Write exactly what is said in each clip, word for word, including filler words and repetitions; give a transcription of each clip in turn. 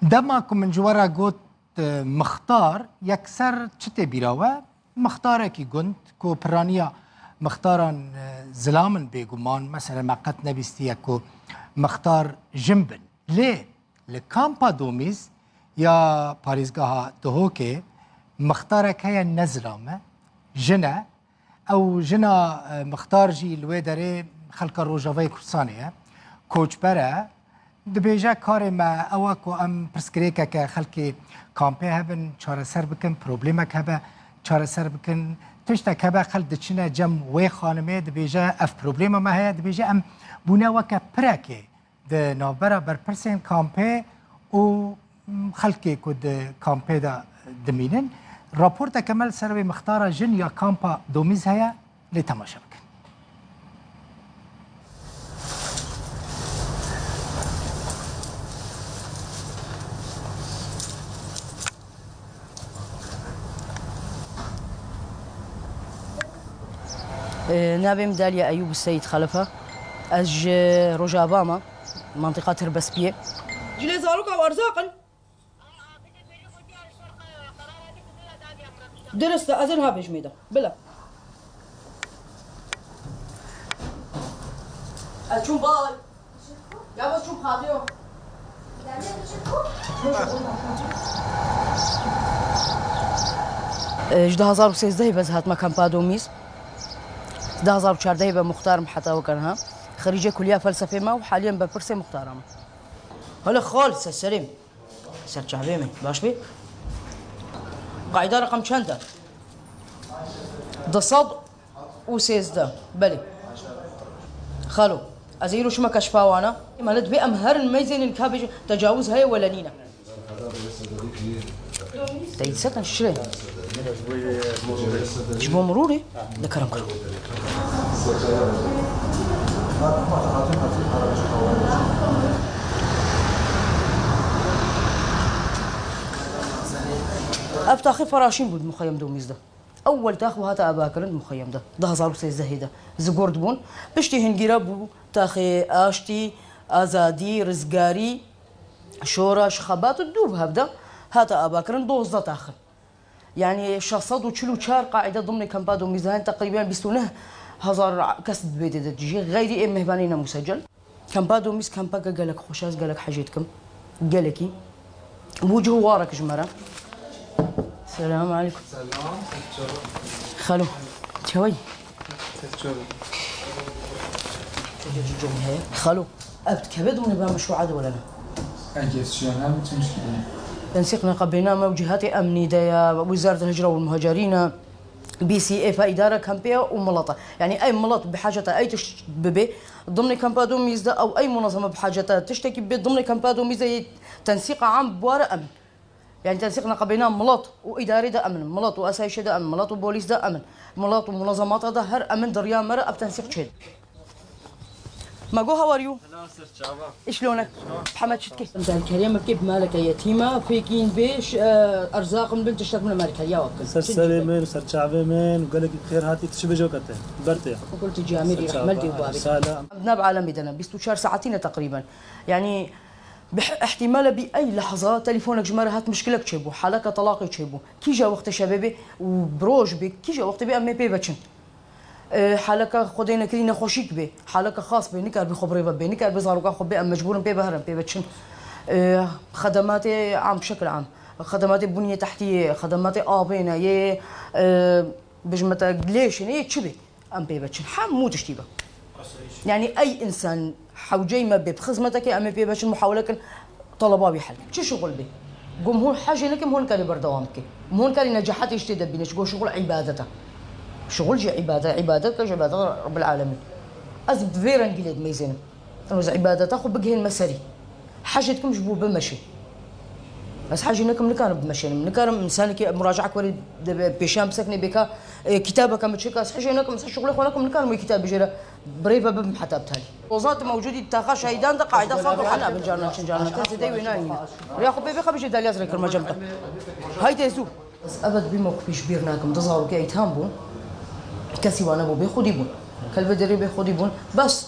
Dema ku min ji we re got, e, mixtar, yekser çi tê bîra we? Mixtarekî gund ku piraniya mixtaran, e, zilam in bêguman. Mesela me qet nebîstiye ku mixtar jin bin. Lê li kampa Domîz ya parêzgeha Duhokê mixtarek heye ne zilam e, jin e. Ew jina, e, mixtar jî li wê derê xelka Rojavayê Kurdistanê ye. Koçber e. Dibêje, karê me ew e ku em pirsgirêkeke xelkê kampê hebin, çareser bikin, problemek hebe, çareser bikin. Tiştek hebe, xelk diçine cem wê xanimê, dibêje, ev problema me heye. Dibêje, em bûne weke pirekê di navbera berpirsên kampê û xelkê ku di kampê de dimînin. Raporteke me li ser wê mixtara jin ya kampa Domîz heye, lê temaşe bikin. Ee, navê min Daliya Eyûb Seyîd Xelef e. Ez ji Rojava me, mentiqa Tirbespiyê. Cilê zaroka erzaq in. Dirist e, ez ê niha bêjim êda. Bila. Ez çûm bay. Ya ez çûm xafiyo. Ji du hazar û sêzdehê be ez hatime kampa Domîz. Du hazar û çardehê be muxtar im heta weke niha. Xerîcê Kuliya Felsefê me û haliyen berpirsê muxtara me. Hele xal, ser serê min. Ser çavê min. Baş bî? Qaîda reqem çend e? Du sed û sêzdeh. Belê. Xalo, ez ê îro çima keşfa wana? Ema li divê em herin meyzênin ka bêjin tecawuz heye wele nîne. Te yî sekin şirê. Ji bo mirûrê? De kerem kir. Ev taxê feraşîn bû di muxeyem Domîz de. Ewel tax û hate avakirin di muxeyem de. Du hazar û sêzdehê de. Zigor dibûn. Piştî hingîra bû taxê aştî, azadî, rizgarî, şoreş, xebat û dû bi hev de hate avakirin dozdeh taxin. Yani şeş sed û çil û çar qaîde dimnê kampa Domîz de hene, teqrîben bîst û neh hezar kes di vê de dijî. Xeyrî ê mêvanê ne musecel. Kampa Domîz kampeke gelek xweş e, ez gelek hejê dikim. Gelekî. Bû cih û warek ji me re. Selamu aleykum. Selam, Xelo. Çewey. Xelo. Ev dikeve dimnê ba meşruat wele ne. Eger şiyan hem çi muşkil e? Tensîq neqebêna me û cîhatê emnî de ya, Wizareta Hicra û Muhacerîn e, B C F e, îdara kampê ye û milet e. Yani ey milet bi haceta ey tişt bibe, dimnê kampa Domîz de ew ey munezeme bi haceta tiştekî bibe, dimnê kampa Domîz de yê tensîqa am bi ware em. Yani tensîq neqebêna milet û îdarê de em in, milet û asayişê de em in, milet û polîs de em in, milet û munezemata de her em in, di riya me re ev tensîq çêdibe. Mago, how are you? Hello, ser çava. Îş lonek. Mihemed çi dike? Merkeriya me bike bi maleke yetîma, fêkîn bê, ş-, e, erzaqin bin, tiştek min merkeriya we bikin. Ser serê min, ser çavê min, û gelekî bi xêr hatî, tu çi bêje weke te? Ber te. Kul tu camîrî, rehmet dê û babê. Salam. Em nav alemê de ne, bîst û çar saetî ne teqrîben. Yani, bi ihtimale bî ey lehza telefonek ji me re hat, mişkilek çêbû, haleke telaqê çêbû. Kîja wextê şevê bê û bi roj bê, kîja wextê bê em ê pê veçin. E, haleke Xwedê nekirî nexweşîk bê, haleke xas bê, nikar bê xwe bi rê ve bê, nikar bê zaroka xwe bê, em mecbûr in pê ve herin, pê ve çin. E, xedematê am, bi şekil am, xedematê bunyê tehtiyê, xedematê avê ne, yê, e, bijmete lêşê ne, yê çi bê, em pê ve çin. Hemû tiştî be. Yani ey insan hewceyî me bê, bi xizmetekê em ê pê ve çin, muhawele kin, Talaba wî hel. Çi şixul bê? Gom hûn hejê nekim, hûn karî berdewam bike. Hûn karî necahetê ji tê de bîne, ji go şixul îbadet e. Şixul jî îbadet, îbadet ke ji îbadet Rabbil Alemîn. Ez bi vê rengî lê dimeyzênim. Eno ez îbadeta xwe bigihên me serî. Hejê dikim ji bo bimeşê. Ez hejê nekim, nikarim bimeşênim. Nikarim insanekî muracaek werê de pêşiyan bisekine bêka, e, kitabeke min çêka, ez hejê nekim, ez şixulê xwe nekim, nikarim wê kitab bijêre. Birêve bibim heta bi talî. Ozan tu mewcûdî taxa şehîdan de qaîda sed û hel abin carna çin carna. Kes zêde wê nayîne. Rêya xwe pê bê xebijê Dalya zirê kirme cem te. Haydi zû. Ez ebed bî mewqifî ji bîr nakim. Du zarokê eytam bûn. Kesî wane bû bê xwedî bûn. Kelbê derê bê xwedî bûn. Bes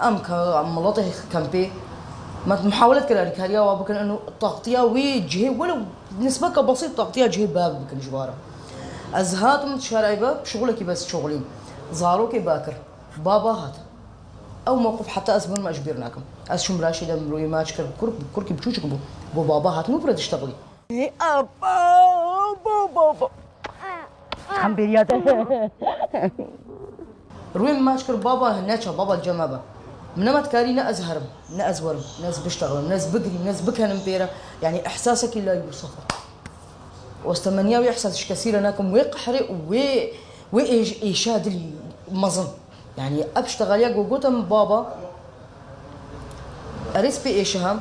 em ke em miletê kempê Me muhawelet kir alîkariya wa bikin, eno taxtiya wê cihê, welew nisbeka besît taxtiya cihê bab bikin ji wara. Ez hatim şaraybe şixulekî bes şixulîm. Zarokê bakir. Baba hat. Ew mewqif heta ez mirme ji bîr nakim. Ez çûm raşê de mirûyê maç kir. Kurk, kurkî biçûçik bû. Bo baba hatim û pire diştexilî. Aba, baba, baba. Em bêriya te. Rûyê min maç kir, baba neça, baba li cem me be. Min nema dikarî ne ez herim, ne ez werim, ne ez biştexlim, ne ez bigirîm, ne ez bikenim pê re. Yanî ihsasekî layî wî sifir. Westemeniya wî ihsas ji kesî re nakim. Wê qehrê û wê, wê êş-, êşa dilî mezin. Yanî ev piştexaliya ku gote min baba, erê ez pê êşihem,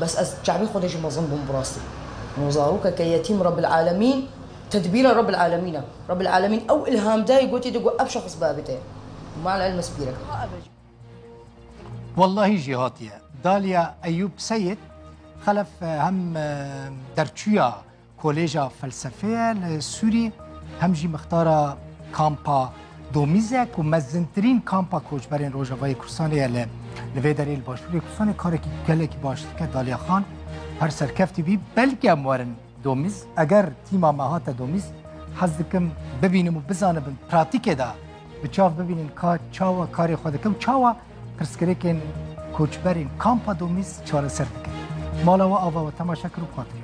bes ez çavê xwe de jî mezin bûm bi rastî. No zarokeke yetîm Rebbil Alemîn, tedbîra Rebbil Alemîn e. Rebbil Alemîn ew ilham dayê gotê de got ev şexs babê te ye. Mal el mesbîrek. Wellahî jî hatiye. Dalia Eyûp Seyid, Xelef, e, hem, e, derçûya Kolêja Felsefeyê li Sûrî, hem jî mixtara kampa Domîz e ku mezintirîn kampa koçberên Rojavayê Kurdistanê ye li, li vê derê li Başûrê Kurdistanê karekî gelekî baş dike. Dalia Xan, her serkeftî bî, belkî em werin Domîz. Eger tîma me hate Domîz, hez dikim bibînim û bizanibin pratîkê de bi çav bibînin ka çawa karê xwe dike û çawa pirsgirêkên koçberên kampa Domîz çareser dike. Mala we ava we temaşe kir û xatirî.